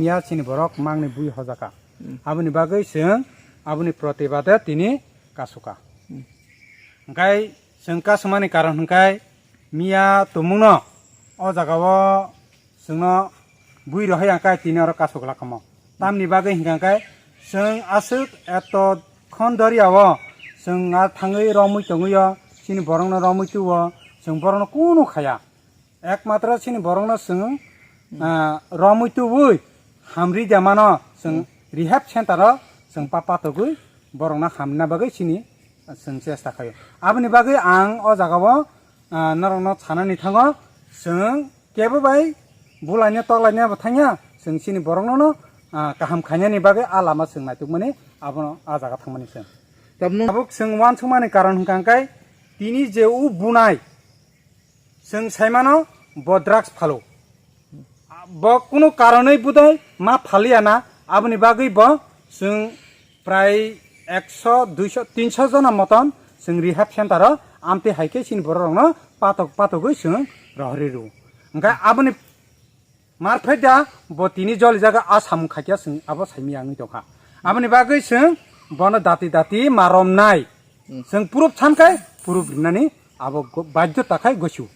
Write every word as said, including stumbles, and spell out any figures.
Ya chini borok mangni bui hojaka. Hmm. Aboni bagwi chwng aboni protibade tini kasuka. Hmm. Hwnkhe chwng kasumani karon hwnkhe miya tumungno o jagao chwngno bui rohai ang kai tini oro kasuk lakamo. Tamni bagwi hwnkha khe chwng aswk eto khon doriao chwng a thangwi romwi tongwio, chini borokno romwi tuo, chwng borokno kunu khaya. Ekmatro chini borokno chwng, ah, romwi tubui hamri jamano chwng rehab center o chwng pa patogwi borokno hamna bagwi chini chwng chesta khaio. Aboni bagwi ang o jagao, ah, norokno sanani thango, chwng kebo bai bulaina toklaina bo thangya, chwng chini borokno no, ah, kaham khainani bagwi a lama chwng naitukmani abono a jaga thangmani chwng. Tabuk chwng uansukmani karon hwnkha khe tini je o bunai chwng saimano bo drugs phalo. Bo kunu karonwi budai ma phaliya na, aboni bagwi bo chwng prai ekso, duiso, tinso jona moton chwng rehab center o amtwi hai khe chini borok rokno patok patogwi chwng rohorwi rw. Hwnkhe aboni marphaida bo tini joli jaga a samung khaikya chwng abo saimanya wngwi tongkha. Aboni bagwi chwng bono dati dati ma romnai. Chwng proof sankhai proof rinani abo go-, baidhota khai gosu.